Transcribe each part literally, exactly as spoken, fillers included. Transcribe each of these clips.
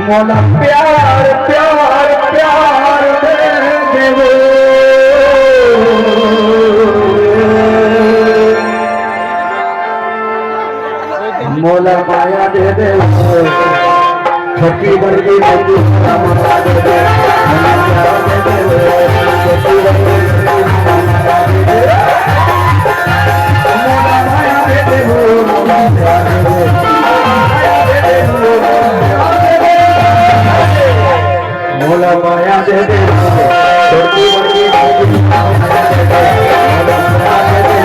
मोला प्यार, प्यार, प्यार दे देवो। मोला माया दे देवो। छोटी बड़की बहू मोला माया दे देवो। मोला प्यार दे देवो। छोटी बड़की बहू मोला माया दे देवो। मोला माया दे देवो। मोला माया दे देवो। मोला माया दे दे, छोटी बड़ी छोटी माया दे दे, मोला माया दे दे,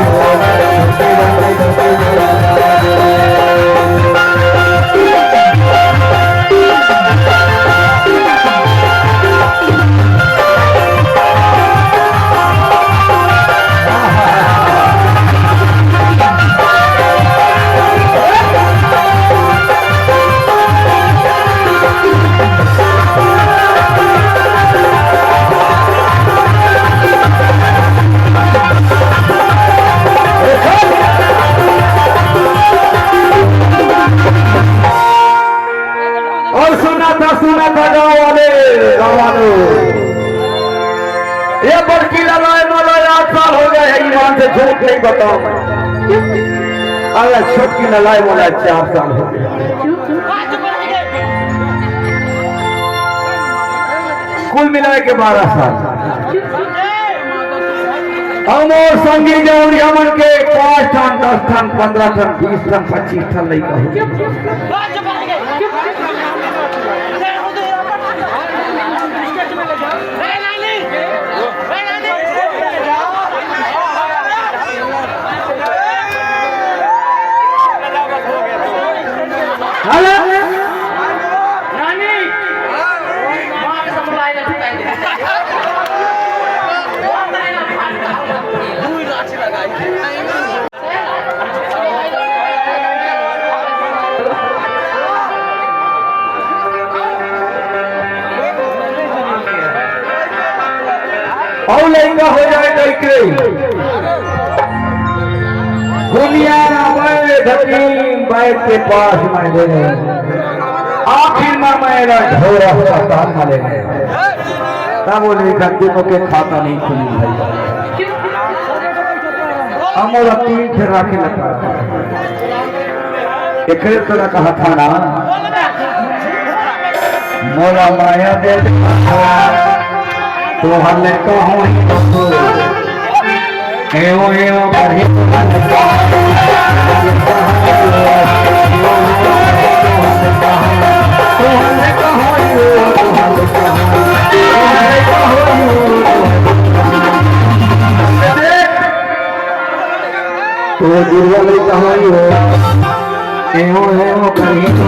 छोटी बड़ी छोटी माया दे दे। अउ सुना था, सुना था गाँव वाले, गाँव वालों, ये बड़की लड़ाई मोला आठ साल हो गए हैं, ईमान से झूठ नहीं बताऊं। अरे छोटकी लड़ाई मोला चार साल हो गए। कुल मिला के बारह साल। हम अउ संगी जौरिया मन के पाँच ठन, दस ठन, पन्द्रह ठन, बीस ठन, पच्चीस ठन लइका हो। हेलो। नानी। अउ लइका हो जाए कहिके दुनिया में बैठ के पास में ले। आखिर में मैं ना झोरा सतान में ले। तब वो लेखक दोनों के खाता नहीं खुली भाई। हम और तीन ठे राखे लगा। एकरे तोरा कहा था ना, मोला माया दे दे, तोहर ले कहूँ ही तो। एओ, एओ, बढ़ी। तो दुर्गा नहीं कहानी हो। एहो, एहो, कहीं तो